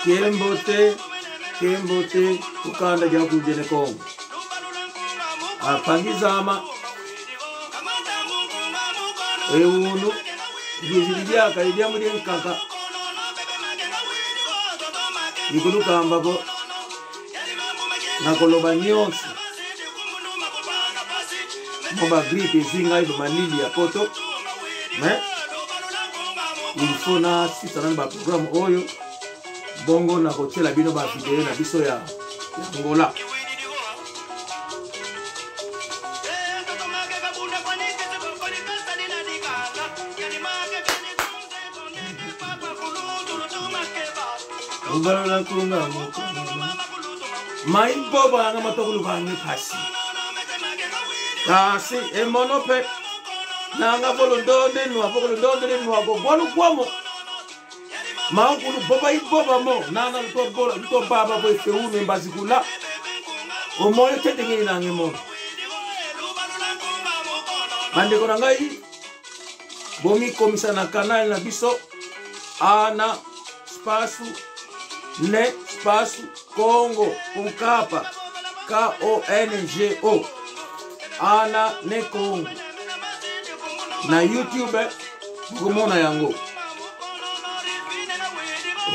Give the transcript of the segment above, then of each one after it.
Kembo te, kembo te, kukanda dia kujene Kongo. Apangizama ewunu ngizili dyaka idyamu lyenkaka ikulukambako nakoloba nyonso mwa bagripe ezwi ngai bamalili ya poto mais il faut nasisa nani baprogramme oyo bongo nakotiela bino bavideo na biso ya angola. Mai boba yanga matokulu bange pasi kasi emono pe nanga volondonde nwa volondonde nwa go gwanu kwamo maokulu boba iboba mo nana luto bola luto baba bo efeunu embazikula omoyo te ndenge nini nanga emono bandeko na ngai bomikomisa na kanal na biso ana spasu ne spasu kongo konkapa kongo ana ne kongo na youtube bokomona yango.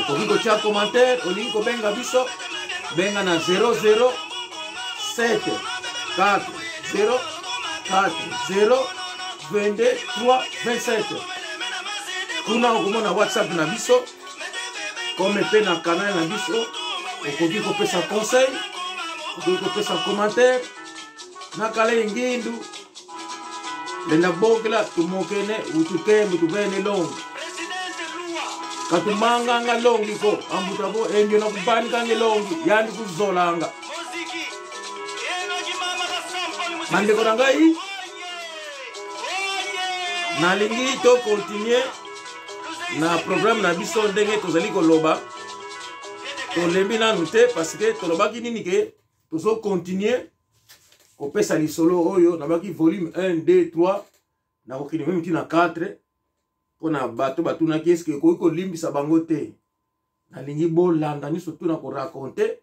Okoki kotia commentaire, olingi kobenga biso, benga na 00 7 4 0 4 0 22 3 27. Kuna okomona whatsapp na biso comme mpe na canal na biso. Okoki kopesa conseil, okoki kopesa commentaire na kala ngindu lenda bokela tumokene utukembe tubene longi katumanganga longi ko ambuta ko endio na kubanikanga elongi yandi kuzolanga. Bandeko na ngai, nalingi to continue na programme na biso ndenge tozali koloba. Tolembi nanu te parce que tolobaki nini ke tozo continue kopesa lisolo oyo. Nabaki volume 1 2 3, nakokende meme ntina 4 mpona bato batunaki eske ekoki kolimbisa bango te. Nalingi bolanda nyonso tuna koraconte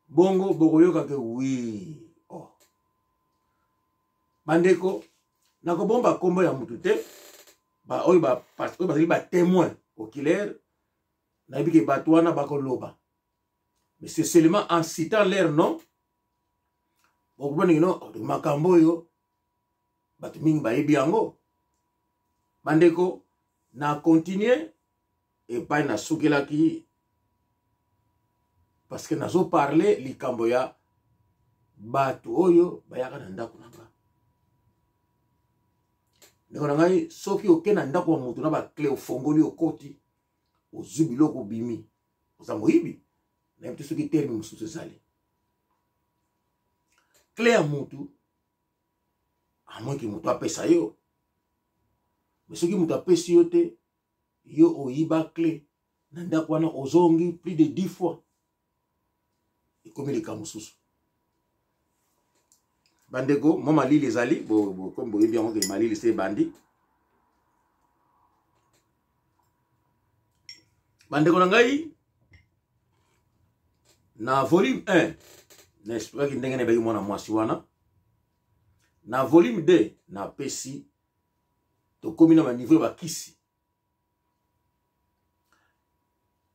bongo bokoyoka ke wi. Oh. Bandeko, nakobomba nkombo ya mutu te, oyo bazali batémoin oculaire. Nayebi ke bato wana bakoloba, mais c'est seulement en citant leur nom bokomona no makambo oyo bato mingi bayebi yango. Bandeko, na continue epai nasukelaki parce que nazoparle likambo ya bato oyo bayaka na ndako na nga. Ndeko na ngai, soki oke na ndako ya moto na bakle, ofongoli, okoti, ozwi biloko, obimi, oza moyibi. Nayebi te soki terme mosusu ezali. Kle ya motu amoki moto apesa yo, me soki moto apesi yo te, yo oyiba kle na ndako wana, ozongi plus de 10 fois, ekomi likambo mosusu. Bandeko, mwa malili ezali comme boyebi yango ke malili se ebandi. Bandeko na ngai, na volume 1 na explikaki ndenge nayebaki mwana mwasi wana. Na volume 2 napesi tokomi na baniveau ya bakisi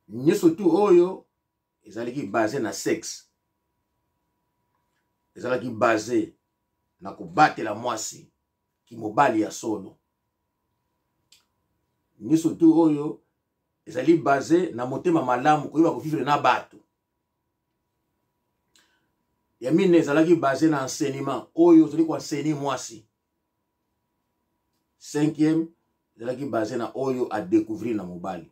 nyonso tu oyo ezalaki base na sexe, ezalaki base na kobatela mwasi kimobali ya solo. Nyonso tu oyo ezali base na motema malamu, koyeba kovivre na bato. Ya mine ezalaki base na enseignement oyo ozali koenseigner mwasi. Cinquième ezalaki base na oyo adécouvrir na mobali.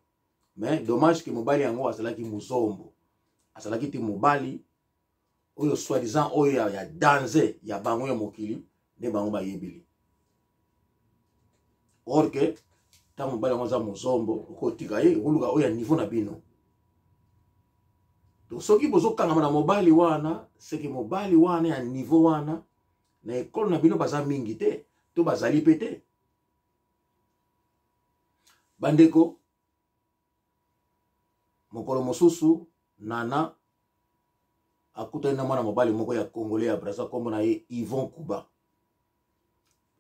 Mais dommage ke mobali yango azalaki mozombo, azalaki te mobali oyo soi-disant oyo ya danger ya bango ya mokili nde bango bayebeli. Or ke ntango mobali yango aza mozombo, okotika ye, okoluka oyo ya niveau na bino. Donc soki bozokangama na mobali wana, seke mobali wana ya niveau wana na ekolo na bino baza mingi te to bazali mpe te. Bandeko, Mokolo mosusu Nana akutani na mwana mobali moko ya Congolais ya Brazza, nkombo na ye Yvon Kuba.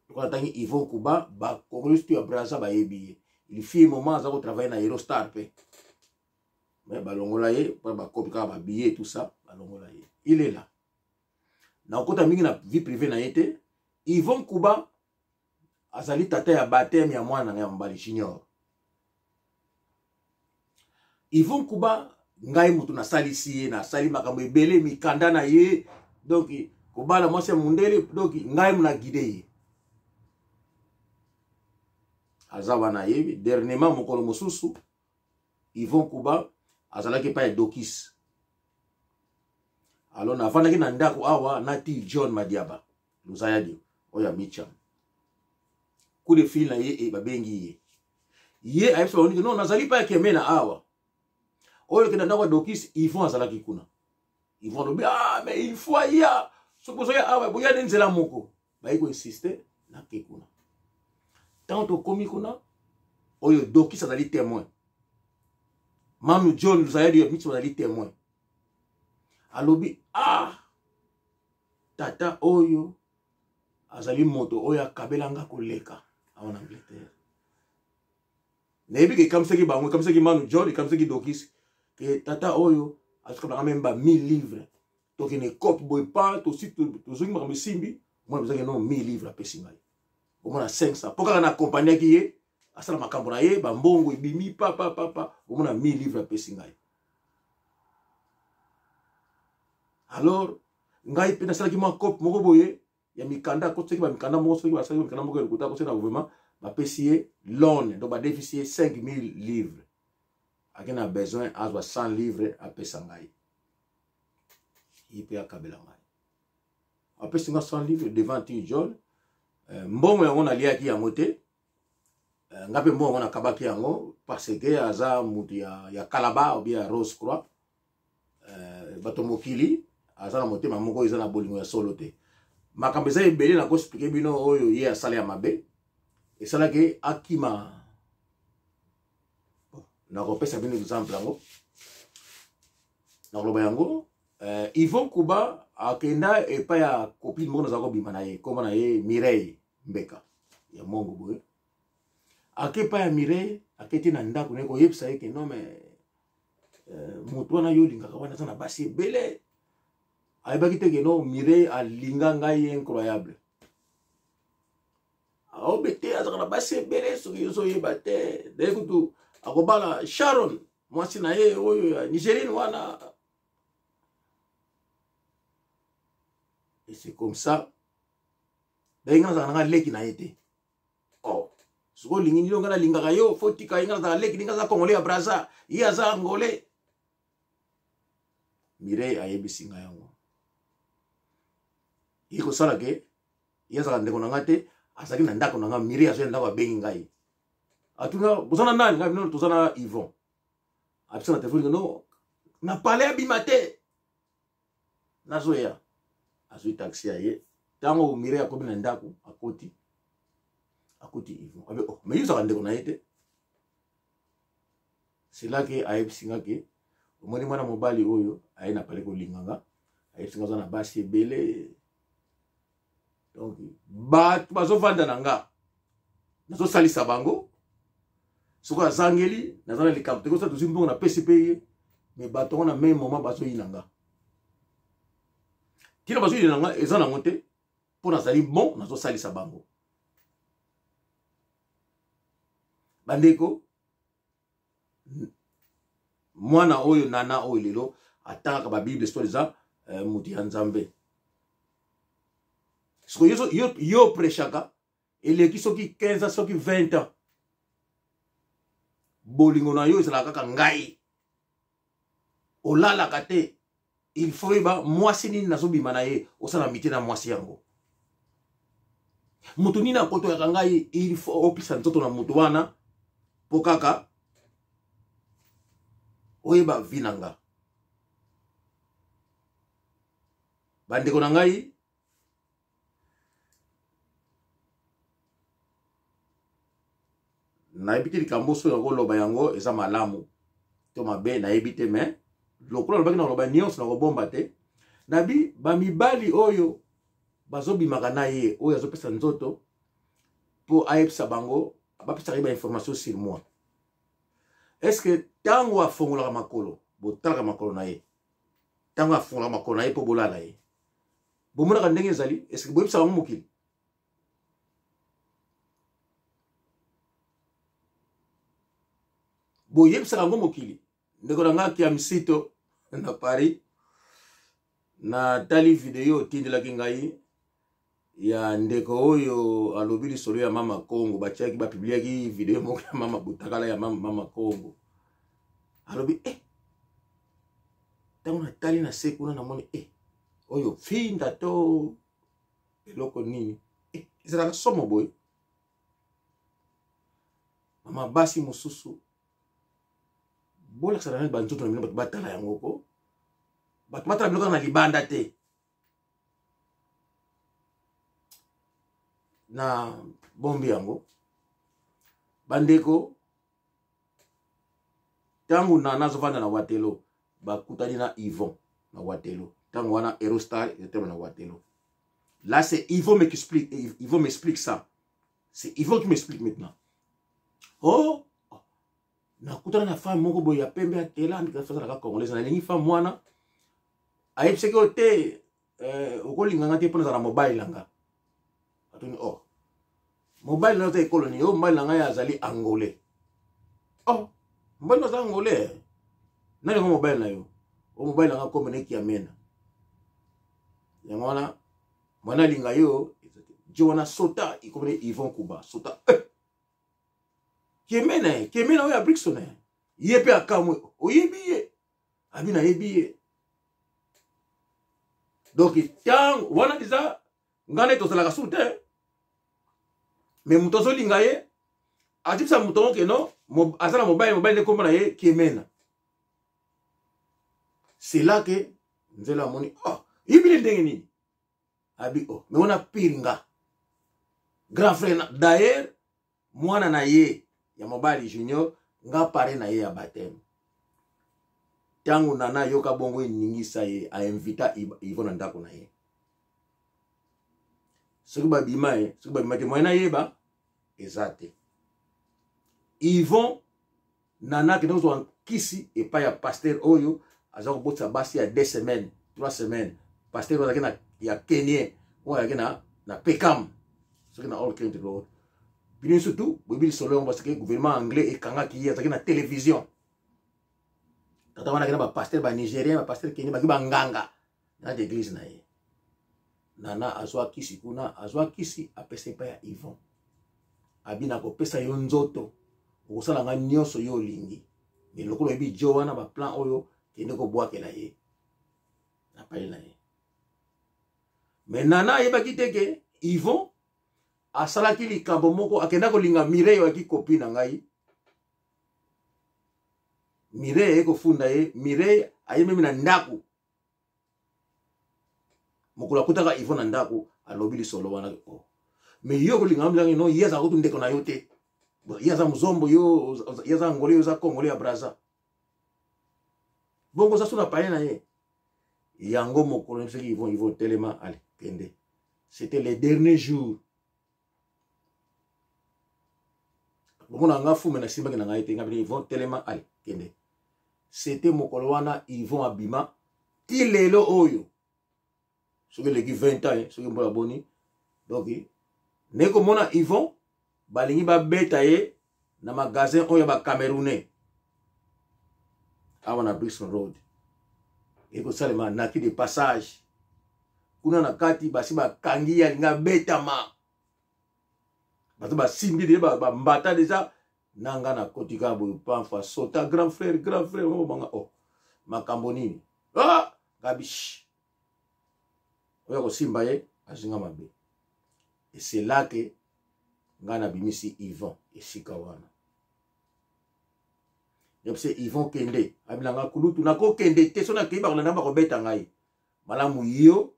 Lokola atangi Yvon Kuba, ba Congolais surtout ya Brazza bayebi ye. Il fut un moment aza kotravaille na Eurostar mpe, mais balongola ye mpo bakopi kaka ba billets tout ça, balongola ye. Il est là. Nakokota mingi na vie privée na ye te. Yvon Kuba azali tata ya baptême ya mwana na ngai ya mobali Junior. Yvon Kuba, ngai moto nasalisi ye, nasali makambo ebele, mikanda na ye, donc kobala mwasi ya mondele, donc ngai mo na guide ye. Aza wana ayebi. Dernièrement, mokolo mosusu, Yvon Kuba azalaki epai ya Dokis. Alors navandaki na ndako awa na ti John Madiaba Luzayadi oyo ya Micham. Coup de fil na ye e babengi ye. Ye ayebisa bango nini, non, nazali epai ya Kemena awa. Oyo kenda ndako ya Dokis, Yvon azalaki kuna. Yvon alobi, ah mais il faut aya. Soki bozoya awa boya nde nzela moko. Baye ko insister na ke kuna. Tango tokomi kuna, oyo Dokis azali témoin. Manu John Luzayadi ya Micham azali témoin. Alobi, ah tata oyo azali moto oyo akabela nga koleka awa na Angleterre. Nayebi ke ekamisaki bango, ekamisaki Manu John, ekamisaki Dokis ke tata oyo azokabelanga meme ba 1000 livres. Tokende cope boye pa tosi tozongi makambo esimbi, mwana bezaki no 1000 livres apesi ngai. Omona 500 po kaka na accompagnaki ye asala makambo na ye, bambongo ebimi pa pa pa pa, omona 1000 livres apesi ngai. Alors ngai mpe nasalaki mwa cope moko boye ya mikanda, akotisaki bamikanda moko, soki basalaki mikanda moko ya lokuta, akotisaki na gouvernement, bapesi ye loan, donc badefisi ye 5000 livres. Ake na besoin azwa 100 livres apesa ngai, ye mpe akabela ngai, apesi nga 100 livres devant ti John. Mbongo yango naliaki yango te, nga mpe mbongo yango nakabaki yango parce que aza mutu ya Kalaba ou bien ya Rose Croix. Bato mokili aza na motema moko eza na bolingo ya solo te. Makambo eza ebele na koexplike bino oyo ye asala ya mabe esalaki akima. Nakopesa bino exemple yango, nakoloba yango. Yvon Kuba akenda epai ya copine moko nazala kobima na ye, nkombo na ye Mireille Mbeka ya mongo boye. Ake epai ya Mireille, aketi na ndako naye koyebisa ye ke non mais moto wana yo olingaka wana aza na basi ebele. Ayebaki te ke non, Mireille alinga ngai incroyable. Aobe te, azalaka na basi ebele, soki yo ozoyeba te. Daye kutu akobala Sharon, mwasi na ye oyo ya Nigérine wana. Et c'est comme ça. Daye ngai nazalaka na ngai leki na ye te. Oh, soki olingi nini, ngai nalingaka yo, fo tika ye, ngai nazalaka leki, ngai aza Congolais ya Brazza, ye aza Angolais. Mireille ayebisi ngai yango. Ye kosala ke ye azalaka ndeko na ngai te, azalaki na ndako na ngai. Mireille azali na ndako, abengi ngai, atuna boza na nani? Ngai bino toza na Yvon. Apesa na telefone, no na palais abima te, nazoya. Azwi taxi ya ye. Ntango Mireille akomi na ndako, akoti, akuti Yvon. Abe, oh, mais ye ozalaka ndeko na ye te. C'est là ke ayebisi nga ke omoni mwana mobali oyo aye na palais kolinga nga, ayebisi nga aza na basi ebele. Donc bato bazovanda na nga, nazosalisa bango, soki azangeli naza na likambo te, kosa tozwi mbongo napesi mpe ye. Mais bato yango na même moment bazoyina nga, ntina bazoyina nga eza nango te mpo nazali bon, nazosalisa bango. Bandeko, mwana oyo Nana oyo lelo atangaka babible soit eza moto ya Nzambe. Siko yo prêchaka eleki soki 15 ans, soki 20 ans, bolingo na yo ezalaka kaka ngai, olalaka te. Il faut yeba mwasi nini nazobima na ye, osala mite na mwasi yango, moto nini akotoyaka ngai. Il faut opesa nzoto na moto wana mpo kaka oyeba vi na nga. Bandeko na ngai, nayebi te likambo soki nakoloba yango eza malamu. to mabe nayebi te, mais lokola nalobaki nakoloba nyonso, nakobomba te. Nabi bamibali oyo bazobimaka na ye, oyo azopesa nzoto mpo ayebisa bango, bapesaka ye bainformation sur moi. Est ce que ntango afongolaka makolo, botalaka makolo na ye? Ntango afongolaka makolo na ye mpo bolala ye, bomonaka ndenge ezali? Est ce que boyebisaka yango mokili? Boyebisaka yango mokili? Ndeko na ngai Kiamsito na Paris, natali video otindelaki ngai ya ndeko oyo alobi lisolo ya mama Congo. Batiaki, bapubliaki video moko ya mama Butakala, ya mama Congo. Alobi eh, ntango natali na se kuna, namoni eh, oyo finda to eloko nini eh, ezalaka somo boye. Mama, basi mosusu bolakisa nani banzoto na bino, bato batala yango ko bato batala bino kaka na libanda te. Na bombi yango, bandeko. Ntango Nana azovanda na Watelo, bakutani na Yvon na Watelo. Ntango wana Eurostar etelema na Watelo. Là, c'est Yvon m'explique, Yvon m'explique ça. C'est Yvon qui m'explique maintenant. Oh, nakutana na femme moko boye ya pembe ya tela, azalaka congolaise. Nalingi femme wana. Ayebisaki yo te, okolinga nga te mpo nazala mobali na nga. Atuni: oh, mobali na yo aza ekolo nini? Oyo mobali na ngai azali angolais. Oh, mobali na aza angolais? Nani yango mobali na yo? O mobali na nga kombo na Ekiamena. Yango wana mwana alinga yo jo wana sota ikomene Yvon Kuba sota, eh! Kiemena, Kiemena oyo ya Brixton. Ye mpe akamwe: oyebi ye? Abi nayebi ye. Donc ntango wana deja ngai nde tozalaka su te, me moto azolinga ye atibisa moto yango keno aza na mobali, mobali nde nkombo na ye Kiemena. C'est là que nzela amoni: oh, yebile ndenge nini? Abi: oh, me wana pire nga grand frère. D'ailleurs mwana na ye ya mobali Junior, nga pare na ye ya baptême. Ntango Nana ayoka bongo, eningisa ye, ainvita Ivo na ndako na ye. Soki babima ye, soki babima te, moyen nayeba eza te. Yvon, Nana akende kozwa nkisi epai ya pasteur oyo aza kobotisa basi ya 2 semaines, 3 semaines. Pasteur oyo azalaki na ya Kenien, oyo azalaki na Peckham, soki na Old Kent Road. Bino nyonso tu boyebi lisolo yango, parce que gouvernement anglais ekangaki ye, azalaki na télévision. Tata wana akenda, bapasteur banigérien, bapasteur kenien, baki banganga na église na ye. Nana azwa kisi kuna, azwa kisi, apesa epai ya Yvon. Abi: nakopesa yo nzoto, okosala nga nyonso yo olingi, me lokola oyebi jo wana, baplan oyo, kende kobwakela ye na pale na ye. Me Nana ayebaki te ke Yvon asalaki likambo moko, akenda kolinga Mireille oyo ayaki kopi na ngai. Mireille aye kofunda ye. Mireille aye memi na ndako. Mokolo akutaka Yvon na ndako, alobi lisolo wana: oh. Me yo kolinga mlangi no, ye azala kutu ndeko na yo te, ye aza mozombo, yo ye aza angolais, yo oza congolais ya Braza, bongo oza so na paye na ye. Yango mokolo soki Yvon, Yvon telema, ale kende. C'était les derniers jours. Bomona nga fume nasimbaki na ngai te. Ngai bino: Yvon telema, ale kende. C'était mokolo wana Yvon abima ti lelo oyo, soki eleki 20 ans, soki mbola boni. Donc ndenge komona Yvon, balingi babeta ye na magasin oyo ya bacamerounais awa na Brixton Road. Ekosalema naki de passage kuna na kati, basi bakangi ye, alingi abetama, bato basimbi de bambata deja. Na nga nakoti kaka boye, pamfa sota: grand frère, grand frère banga. Oh, makambo nini? Ah, gabi oyo kosimba ye azinga mabe. Et c'est là que ngai nabimisi Yvon esika wana. Yebise Yvon: kende. Abilanga kulutu: nakokende te, so nakei bakolanda, bakobeta ngai. Malamu yo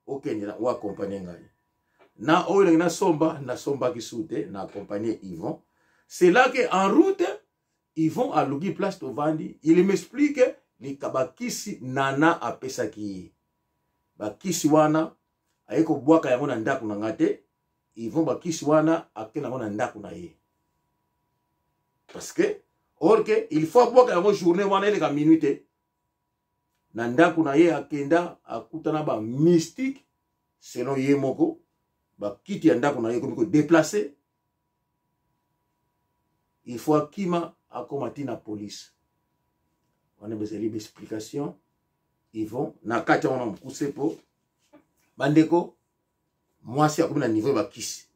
okende na oaccompagne ngai na oyo ndenge nasomba. Nasombaki su te, na accompagne Yvon. C'est là que en route Yvon aluki place tovandi, il m'explique bakisi Nana apesaki ye. Bakisi wana aye kobwaka yango na ndako na nga te. Yvon bakisi wana akende yango na ndako na ye. Parce que or que il faut abwaka yango journée wana eleka minuit te. Na ndako na ye akenda akutana ba mystique selon ye moko, bakiti ya ndako na ye ekomi ko déplacer. Il faut akima akoma ti na police. Wana bezali explication Yvon na kati yango na mokuse po bandeko mwasi akomi na niveau ya bakisi.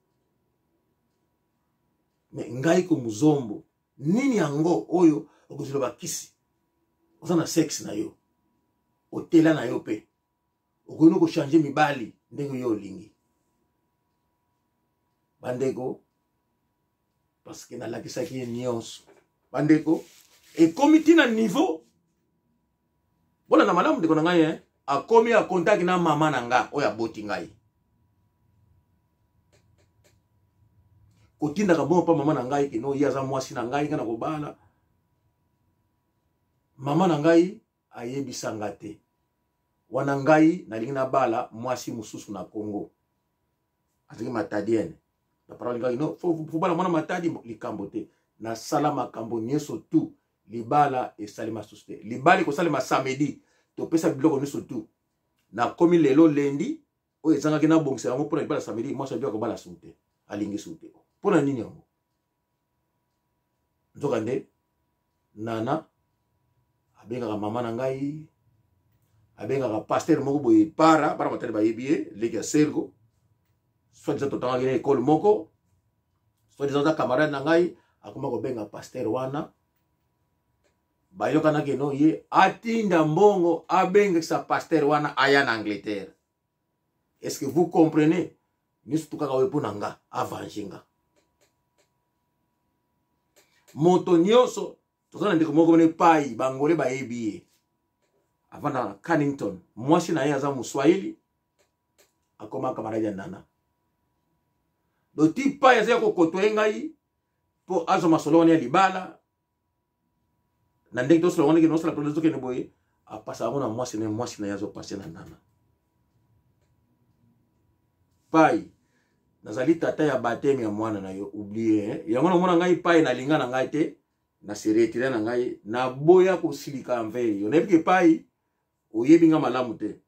Me ngai ko muzombo nini yango oyo okozela bakisi? Oza na sexe na yo, otela na yo pe okoki no kochange mibali ndenge yo olingi. Bandeko, parce que nalakisaki ye nyonso. Bandeko, ekomi ti na niveau bolanda malamu ndeko na ngai eh? Akomi a contact na mama na nga oyo aboti ngai, kotindaka bongo mpa mama na ngai keno ye aza mwasi na ngai, ngai na kobala mama na ngai ayebisa nga te wana ngai nalingi nabala mwasi mosusu na Congo, azalaki matadienne. Bapara balingaki no fobala mwana matadi, likambo te, nasala makambo nyonso tu, libala esalema susu te, libala ekosalema samedi, topesa biloko nyonso tu. Nakomi lelo lendi oyo ezangaki nabongisa yango mpona libala samedi, mwasi abi akobala susu te, alingi susu te. Mpona nini yango? Nzokande Nana abengaka mama na ngai, abengaka pasteur moko boye para bana batali bayebi ye, leki ya Sergo, soit disant totangaki na ekole moko, soit disant aza camarade na ngai, akoma kobenga pasteur wana, bayokanaki no ye atinda mbongo abengisa pasteur wana aya na Angleterre. Est-ce que vous comprenez? Nyonso tu kaka oyo mpo na nga avange nga moto nyonso. Toza na ndeko moko bene pai bangole bayebi ye, avanda na Cannington, mwasi na ye aza moswahili, akoma camarade ya Nana. Doti pai aza ya kokotoye ngai mpo azwa masolo wana ya libala na ndenge tosala wana, kende osala problème, tokende boye, apasa yango na mwasi na ye, mwasi na ye azopase na Nana. Pai nazali tata ya bateme ya mwana na yo, oublie eh? Yango namona ngai pai nalinga na ngai te, na se retire na ngai, naboya kosilika envers yo. Nayebi ke pai oyebi nga malamu te,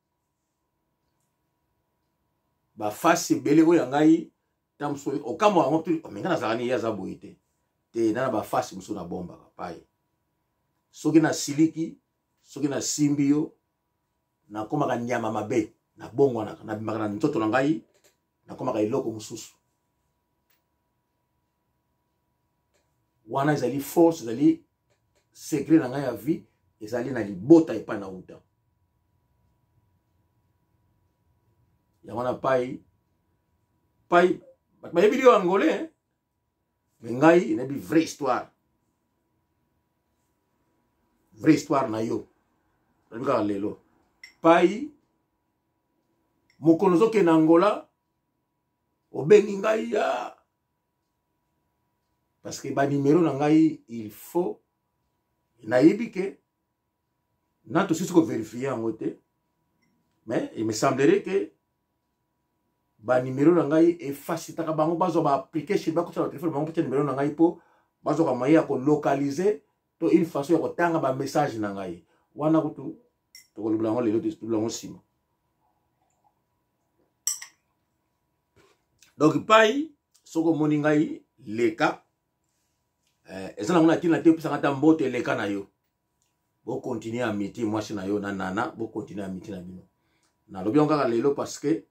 bafasi ebele oyo ya ngai ntango mosusu okamwa yango tu, me ngai nazalaka ni ye aza boye te te, na bafasi mosusu nabombaka pai. Soki nasiliki, soki nasimbi yo, nakomaka nyama mabe, nabongwanaka, nabimaka na nzoto na ngai, nakomaka eloko mosusu. Wana ezali force, ezali secret na ngai ya vie, ezali na libota epai na uta. Yango wana pai pai bato bayebi yo angolais, me ngai nayebi vraie histoire, vraie histoire na yo nayebi kaka lelo. Pai mokolo ozokende Angola, obengi ngai ya parce que banimero na ngai il faut nayebi ke na tosisi koverifie yango te, mais il me semblerait que banimero na ngai efacilitaka bango bazwa baapplication, bakotisa batelefone bango mpe nimero na ngai mpo bazwaka moyen ya kolocaliser to une façon ya kotanga bamessage na ngai wana. Kutu tokolobela yango lelo te, tolobela yango nsima. Donc pai soki omoni ngai leka, eza nango na ntina te opesanga ata mbote, eleka na yo, bokontinue amitié mwasi na yo na Nana, bokontinue amitié na bino. Nalobi yango kaka lelo parce que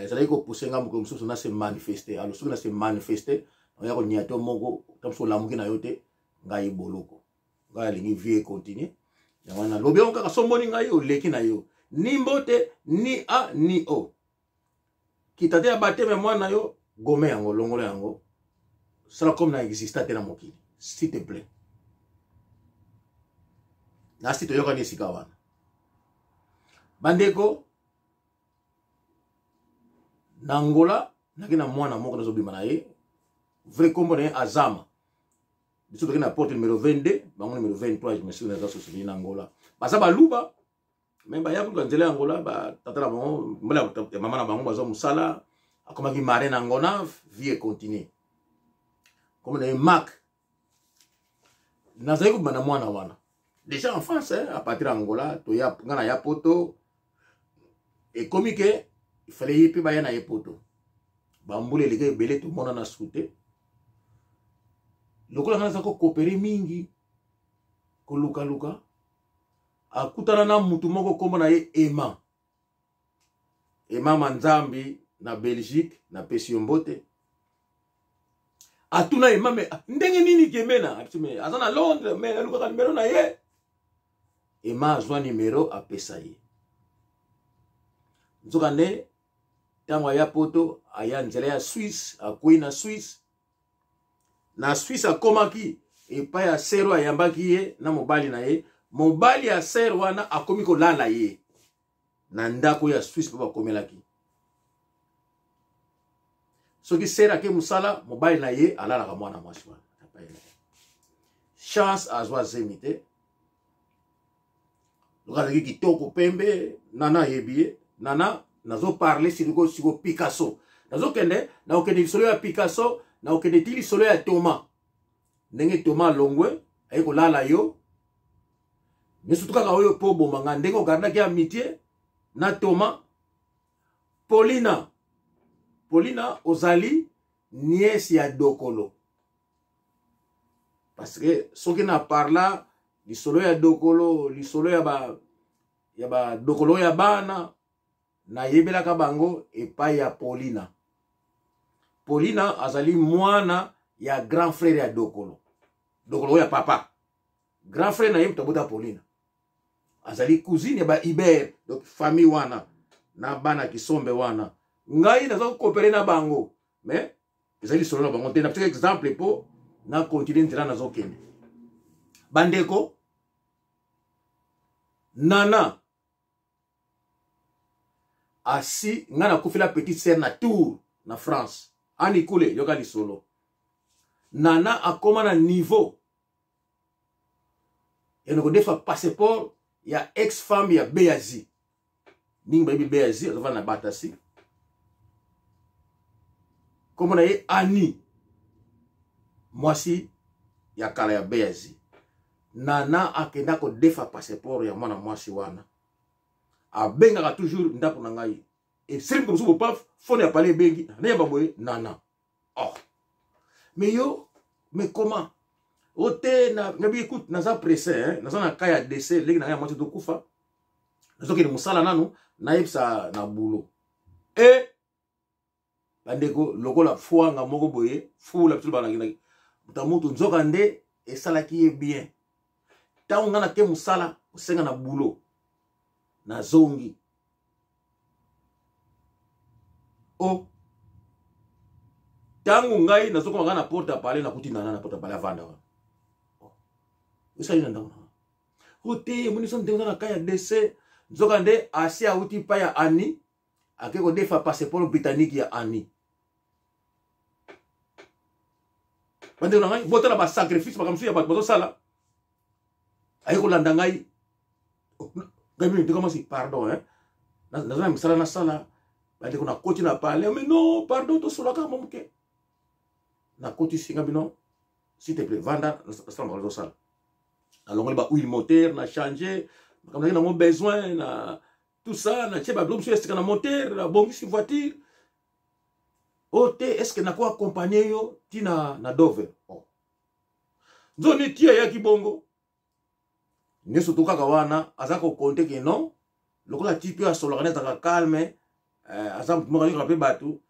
ezalaki kopuse nga mokolo mosusu na se manifeste. Alors soki na se manifeste, oya konia to moko ta mosusu olamuki na yo te, ngai boloko, ngai alingi vie econtinue. Yango wana nalobi yango kaka, somboni ngai oleki na yo, ni mbote ni a ni o kita te ya bateme ya mwana na yo, gome yango, longola yango, sala comme na exista te na mokili, s'il te plaît. Nasi toyokani esika wana bandeko. Na Angola naki na mwana moko nazobima na ye, vrai kombo na ye Azama. Biso toke na porte numéro 22, bango numéro 23. Je me souviens, naza sosoveni na Angola, baza baluba me baya koluka nzela ya Angola. Batata na bango, mbala ya mama na bango bazwa mosala, akomaki marin na Angonav. Vie econtinue comme na ye mak. Nazali kobima na mwana wana déjà en France, hein, à partir ya Angola. Toya, nga na ya poto, ekomi ke ifale ye mpe baya na ye poto. Bambula eleka ebele, tomonana su te. Lokola nga naza kokopere mingi kolukaluka, akutana na mutu moko, nkombo na ye Ema, Ema Manzambi na Belgique. Napesi yo mbote. Atuna Ema: "Me ndenge nini Gemena?" Abisi: "Me aza na Londres, me nalukaka nimero na ye." Ema azwa nimero, apesa ye. Nzokande ntango aya poto, aya nzela ya Swisse, akwei na Swisse. Na Swisse akomaki epai ya sero, ayambaki ye na mobali na ye. Mobali ya sere wana akomi kolala ye na ndako ya Swisse, mpo bakomelaki soki sere ake mosala, mobali na ye alalaka mwana mwasi wana. Chance, azwa zemi te. Loka azalaki kitoko, pembe. Nana ayebi ye. Nana, nazoparle siko siko Picasso. Nazokende, nakokende lisolo ya Picasso, nakokende ti lisolo ya Thomas, ndenge Thomas alongwe, aye kolala yo nyonso tu kaka oyo mpo oboma nga, ndenge ogardaki amitié na Thomas. Paulina, Paulina, ozali nièce ya Dokolo, parce que soki na parla lisolo ya Dokolo, lisolo ya ba Dokolo ya bana, nayebelaka bango epai ya Paulina. Paulina azali mwana ya grand frère ya Dokolo, Dokolo oyo ya papa. Grand frère na ye moto abota Paulina, azali cousine ya ba Iber. Donc famille wana na bana Kisombe wana, ngai naza kokopere na bango, mais ezali lisolo na bango te. Napesaka exemple mpo na continue nzela nazokende. Bandeko, nana asi ngai nakufela petite sœur na Tour na France. Ani kule, yoka lisolo. Nana akóma na niveau ya kodefa passeport ya ex femme ya Beazi. Mingi bayebi Beazi, azovanda na Batasi, kombo na ye Ani, mwasi ya kala ya Beazi. Nana akenda kodefa passeport ya mwana mwasi wana. Abengaka toujours ndako na ngai. Esili mosusu, bopaf, phone ya pale ebengi, nayeba boye: "Nana." "Oh, mais yo, mais comment o te?" Nabi: "Écoute, naza pressé, hein? Naza na cas ya décès, leki na ngai ya mwasi tokufa, nazokende mosala nanu, nayebisa na boulot." E bandeko, lokola fwanga moko boye fula biso balakindaki moto motu. Nzoka nde esalaki ye bien. Ntango ngai nake mosala kosenga na boulot, nazongi o ntango ngai nazokoma ngai na porte ya palais, nakuti Nana na porte ya palais, avanda wana. Osali na ndako nanga o te, emoni so ndenge oza na cas ya décès. Nzoka nde asi awuti pa ya Ani, ake kodefa passeport britannique ya Ani. Bandeko na ngai, botala basacrifice, makambo mosusu ya bato bazosala. Aye kolanda ngai, ngai mimi ndeko mwasi: "Pardon, hein, naza na misala nasala." Bandeko, nakoti na palais: "Mais non, pardon, tosolaka mo moke." Nakotisi nga bino: "S'il te plaît, vanda, nasala makambo nazosala." Nalongoli ba huile moteur, na change makambo nazaki nango besoin na tout ça, natie babiloko mosusu ya sika na moteur, nabongisi voiture. "Oyo te, est ce que nako accompagne yo ntina na Dover?" Oh. Nzoni ti ayaki bongo nyonso to kaka wana, aza kokonte ke non, lokola ti mpe asolaka nde azalaka calme, aza motu moko ayokaka mpe bato.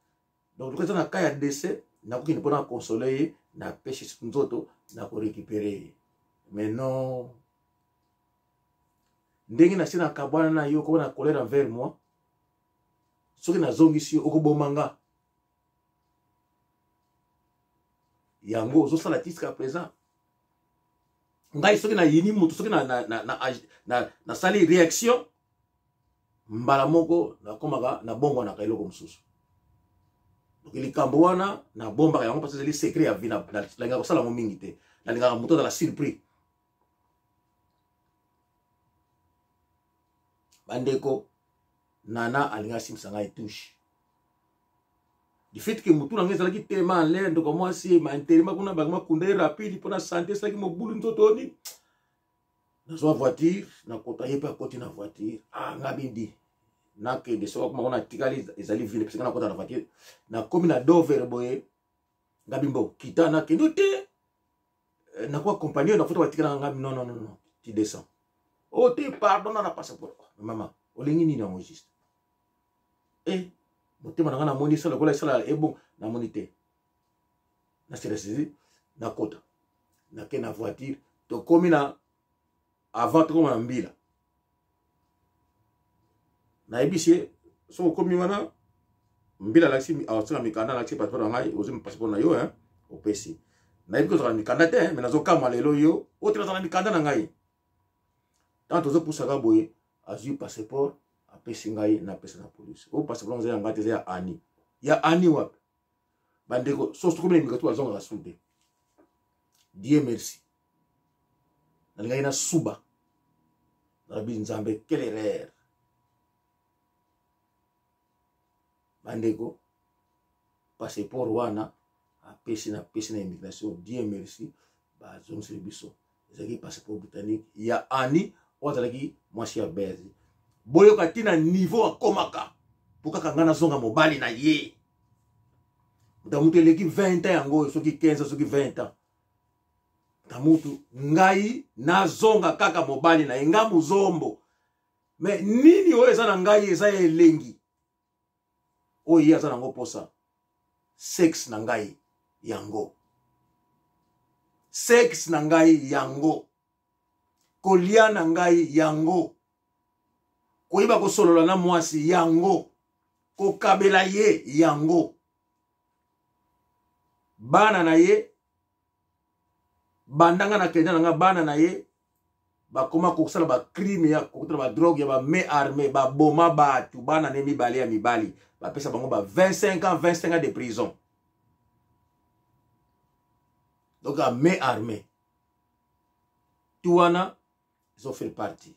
Donc lokola eza na cas ya décès, nakokende mpona console ye, napesi nzoto, nakorécupere ye. Mais non, ndenge nasi nakabwana na yo, okoma na colère envers moi. Soki nazongisi yo, okoboma nga. Yango ozosala jusqu'à présent. Ngai soki nayini motu, soki nasali na, na, na, na, na réaction mbala moko, nakomaka nabongwanaka eloko mosusu. Donc likambo wana nabombaka yango, parce ezali secret ya vie, nalingaka kosala yango mingi te. Nalingaka moto azala surpris. Bandeko, Nana alingi asimbisa ngai touche. Du fait que motu na ngai ezalaki tellement en l'air, ndeko mwasi ma kuna bango makunda ye rapide mpo na sante esalaki mobulu nzoto nini. Nazwa voiture, nakota, ye mpe akoti na voiture. Ah, ngai bindi nakende soki akoma kuna atikali ezali ville, parce que nakota na voiture, nakomi na Dover boye, ngai bimbo kita nakende te, eh, nako accompagner na foto batikala ngai. Non, non, non, non, tu descends. Oh te, pardon, na passeport. Oh, mama, olingi nini yango juste? Eh, motema na ngai namoni esala lokola esala ebongo, namoni te, naselesisi, nakota, nake na voiture, tokomi na avant tokoma na mbila, nayebisi ye soki okomi wana mbila, alakisi, aosenga mikanda, alakisi passeport na ngai, ozwi passeport na yo, hein, opesi. Nayebi kozala na mikanda te, me nazokamwa lelo yo oyo te, nazala na mikanda na ngai. Ntango tozopusaka boye, azwi passeport, apesi ngai, napesa na polise. Oyo passeport eza ya ngai te, eza ya Ani. Ya Ani wapi? Bandeko, soso tokomi na imika, bazongaka su te. Dieu merci, nalingaki nasuba, nalobi Nzambe, quelle erreur! Bandeko, passeport wana apesi, napesi na immigration. Dieu merci, bazongiseli biso. Ezalaki passeport britannique ya Ani, oyo azalaki mwasi ya Berzi. Boyoka ntina niveau akomaka mpo kaka ngai nazonga mobali na ye. Moto eleki 20 ans yango oyo, soki 15, soki 20 ans, tamutu ngai nazonga kaka mobali na ye, nga muzombo. Me nini oyo eza na ngai eza ya elengi oyo ye aza nango mposa? Sexe na ngai yango, sexe na ngai yango, kolia na ngai yango, koyeba kosolola na mwasi yango, kokabela ye yango, bana na ye. Banda nga nakenda na nga, bana na ye bakoma kosala bacrime ya kokotela badrogue ya bamain armé, baboma bato. Bana ne mibale ya mibali, bapesa bango ba 25 ans, 25 ans de prison. Donc ya main armé tu wana ezofaire partie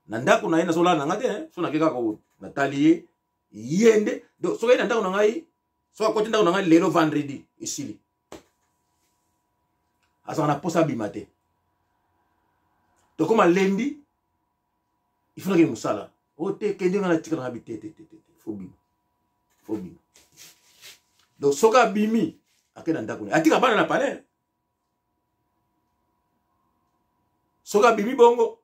na ndako na ye. Nazolala na nga te, so nake kaka natali ye, ye nde. Donc soki aye na ndako na ngai, soki akoti ndako na ngai lelo vendredi, esili, azalaka na mposa abima te. Tokóma lendi, ifo nakende mosala. O te, kende, nga natikala nga bi te, te, te, te, fo bima, fo bima. Donc soki abimi, ake na ndako na ye, atika bana na palais. Soki abimi bongo,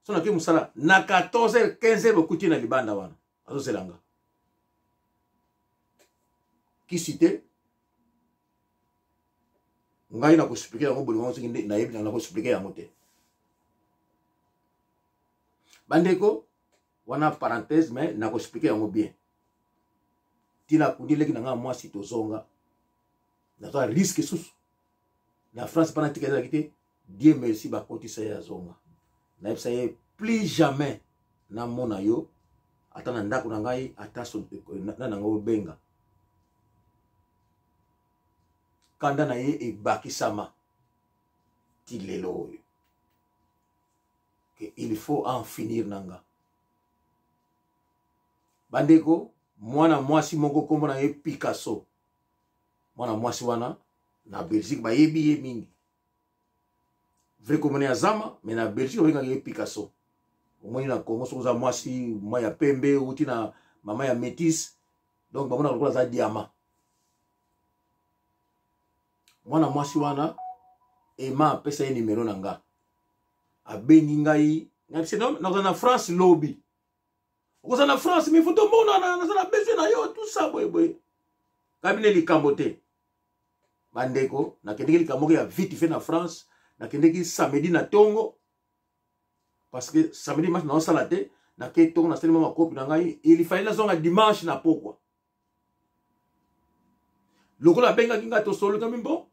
so nake mosala na 14 h 15 h, bokuti na libanda wana, azozela nga. Kisi te, ngai nakoexplike yango bolingo soki nde nayebi, nakoexplike yango te. Bandeko, wana parenthèse, mais nakoexplike yango bien. Ntina akundi leki na ngai mwasi, tozonga, nazwa risque susu na France mpana tika ezalaki te. Dieu merci, bakotisa ye, azonga. Nayebisa ye plus jamais namona yo ata na ndako na ngai, ata na nanga obenga. Kanda na ye ebakisama ti lelo oyo ke il faut en finir na nga. Bandeko, mwana mwasi moko nkombo na ye Picasso, mwana mwasi wana na Belgique bayebi ye mingi, vrai komona ya zama, mais na Belgique babengaka ye Picasso. Omoni na Congo, soki oza mwasi mwa ya pembe, outi na mama ya métis, donc bamonaka lokola aza diama. Mwana mwasi wana ema apesa ye nimero na nga, abengi ngai, ngai naza na France lobi, okozala na France, mais faut tomonana, naza na besoin na yo, tout ça boye boye. Kabine likambo te. Bandeko, nakendeki likambo moko ya vite fait na France, nakendeki samedi na tongo, parce que samedi dimanche naosala te. Nake tongo, nasali mwa makopi na ngai, il fallait nazonga dimanche na pokwa. Lokola abengaki ngai, tosololaki mbo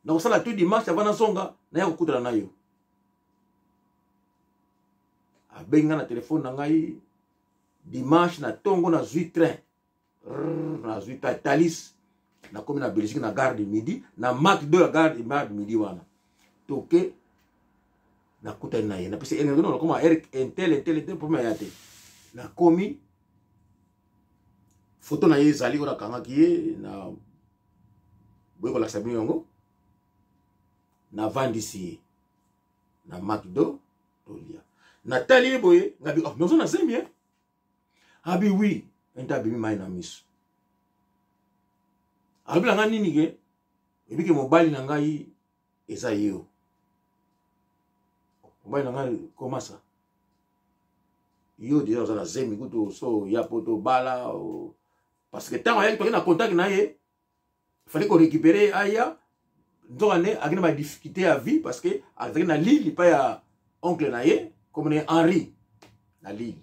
nakosala tout dimanche avant nazonga, naya kokutana na yo. Abengi ngai na telefone na ngai dimanche na ntongo, nazwi train, nazwi Thalys, nakomi na Belgique na gare du Midi, na Mac 2 ya gare du Midi wana. Toke, nakutani na ye, napesi nakoma intel intel intel mpo ya te. Nakomi, foto na ye ezali oyo nakangaki ye na boye kolakisa bino yango. Navandisi ye na Macdo, tolia, natali ye boye, ngabi: "Oh, mais oza na zemi?" Eh, abi: "Oui." Ente abimi mai na miso, alobi na ngai nini ke ebike mobali na ngai eza yo, mobali na ngai komasa yo deja oza na zemi kutu so ya po tobala. Parce que ntango ayaki, toki na contact na ye, fallait korécupérer aya. Nzoka nde akende badifficulté ya vie, parce que azalaki na Lille epai ya oncle na ye, komona ye Henri na Lille.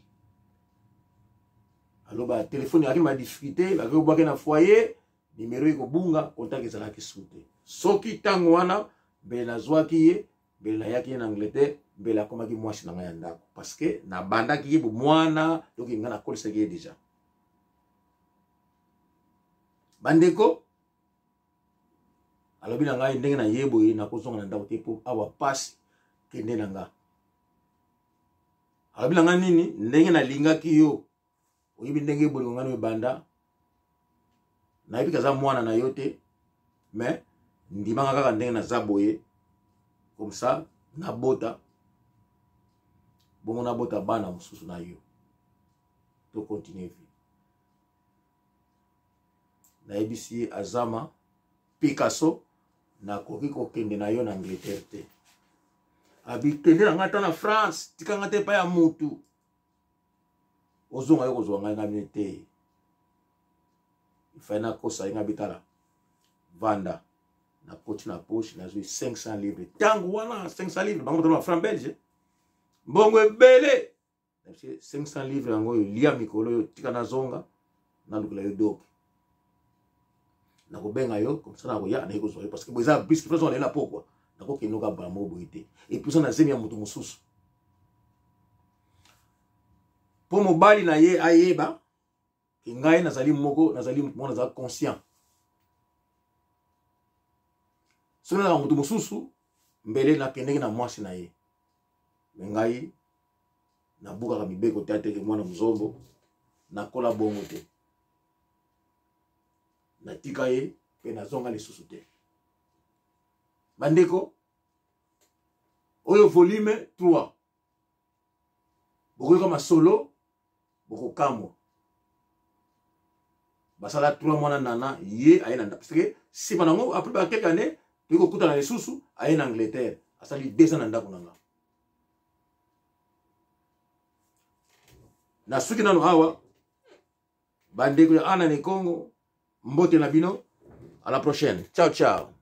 Aloba telefone akende badifficulté, bakoki kobwaki na foyer, numero ekobunga, contact ezalaki su te. Soki ntango wana mbele nazwaki ye, mbele nayaki ye na Angleterre, mbele akomaki mwasi na ngai ya ndako, parce que nabandaki ye bomwana, donc ngai nakolisaki ye déjà. Bandeko, alobi na ngai ndenge na ye boye: "Nakozonga na ndako te mpo awa pasi, kende na nga." Alobi na ngai nini? "Ndenge nalingaki yo, oyebi ndenge bolingo ngai ebanda, nayebi kaza mwana na yo te, mais ndimanga kaka ndenge naza boye, comme ça nabota bongo, nabota bana mosusu na yo, tocontinue vie." Nayebisi ye: "Azama Picasso, nakoki kokende na yo na Angleterre te." Abi: "Kende na ngai ata na France, tika ngai te epai ya mutu, ozonga yo kozwa ngai." Ngai te, ifai nakosa ye. Ngai bitala, vanda. Nakoti na poche, nazwi 500 livre. Ntango wana 500 livre, bango batala franc belge, mbongo ebele. 500 livre yango oyo, lia mikolo oyo, tika nazonga, nalukela yo doki, nakobenga yo, comme ça nakoya, naye kozwa yo, parce que eza biski nazonga naye na pokwa, nakokende oka bala moko boye te. Et puis na zemi ya moto mosusu, mpo mobali na ye ayeba ke ngai nazali moko, nazali moto moko, nazala conscient. Soki nazalaka moto mosusu, mbele nakendeki na mwasi na ye. Me ngai nabukaka mibeko te, ateke mwana mozombo, nakola bongo te. Natika ye mpe nazonga lisusu te. Bandeko, oyo volume 3, bokoyoka masolo, bokokamwa. Basala 3 mwana nana ye aye na, parce que nsima nango, après ba quelques années, toyei kokutana lisusu, aye na Angleterre, asali 2 ans na ndako na nga. Nasuki nano awa. Bandeko ya Ana Nekongo, mbote na bino, à la prochaine, ciao ciao.